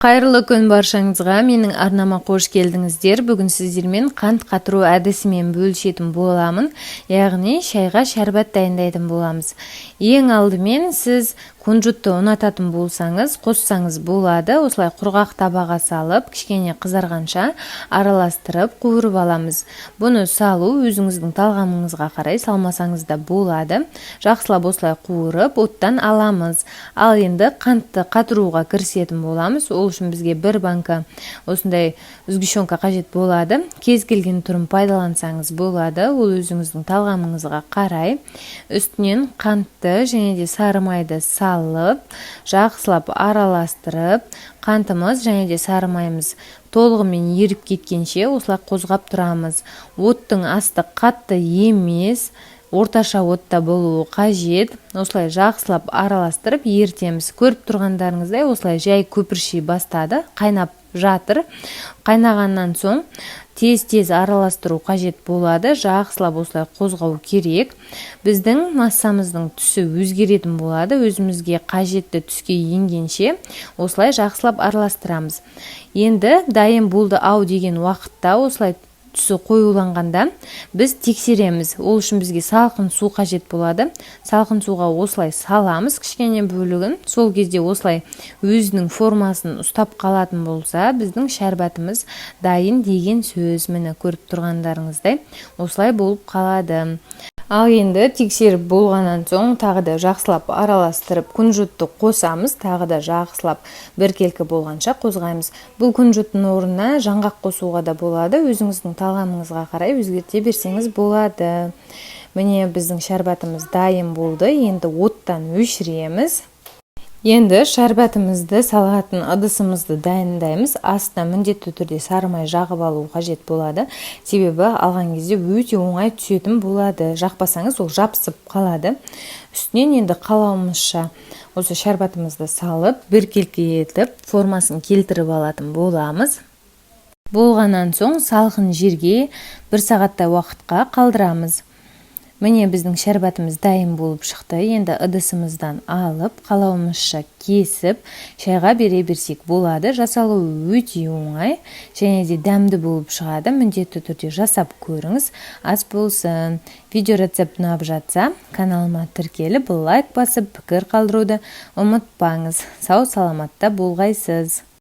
Қайырлы күн баршаңызға! Менің арнама қош келдіңіздер. Бүгін сіздермен қант қатыру әдісімен бөлісетін боламын, яғни шайға шәрбат дайындайтын боламыз. Ең алдымен сіз кунжутты ұнататын болсаңыз, қоссаңыз болады. Осылай құрғақ табаға салып, кішкене қызарғанша араластырып, қуырып аламыз. Бұны салу өзіңіздің талғамыңызға қарай, салмасаңыз да болады. Жақсылап осылай қуырып, оттан аламыз. Ал енді қантты қатыруға кірісетін боламыз. Ол үшін бізге бір банка осындай сгущенка қажет болады. Кез келген түрін пайдалансаңыз болады, ол өзіңіздің талғамыңызға қарай. Үстінен қантты және де сары майды салып, жақсылап араластырып, қантымыз және де сары майымыз толығымен еріп кеткенше осылай қозғап тұрамыз. Оттың асты қатты емес, орташа отта болуы қажет. Осылай жақсылап араластырып, ерітеміз. Көріп тұрғандарыңыздай, осылай жай көпірши бастады, қайнап жатыр. Қайнағаннан соң тез-тез араластыру қажет болады, жақсылап осылай қозғау керек. Біздің массамыздың түсі өзгеретін болады. Өзімізге қажетті түске енгенше осылай жақсылап араластырамыз. Енді дайын болды ау деген уақытта, осылай түсі қоюланғанда, біз тексереміз. Ол үшін бізге салқын су қажет болады. Салқын суға осылай саламыз кішкене бөлігін. Сол кезде осылай өзінің формасын ұстап қалатын болса, біздің шәрбатымыз дайын деген сөз. Міне, көріп тұрғандарыңыздай, осылай болып қалады. Ал енді тексеріп болғаннан соң, тағы да жақсылап араластырып, күнжітті қосамыз. Тағы да жақсылап біркелкі болғанша қозғаймыз. Бұл күнжіттің орнына жаңғақ қосуға да болады, өзіңіздің талғамыңызға қарай өзгерте берсеңіз болады. Міне, біздің шәрбатымыз дайын болды. Енді оттан өшіреміз. Енді шәрбатымызды салатын ыдысымызды дайындаймыз. Астына міндетті түрде сары май жағып алу қажет болады, себебі алған кезде өте оңай түсетін болады. Жақпасаңыз, ол жабысып қалады. Үстінен енді қалауымызша осы шәрбатымызды салып, біркелкі етіп формасын келтіріп алатын боламыз. Болғаннан соң салқын жерге бір сағаттай уақытқа қалдырамыз. Міне, біздің шәрбатымыз дайын болып шықты. Енді ыдысымыздан алып, қалауымызша кесіп, шайға бере берсек болады. Жасалуы өте оңай және де дәмді болып шығады. Міндетті түрде жасап көріңіз. Ас болсын! Видео рецепт ұнап жатса, каналыма тіркеліп, лайк басып, пікір қалдыруды ұмытпаңыз. Сау саламатта болғайсыз!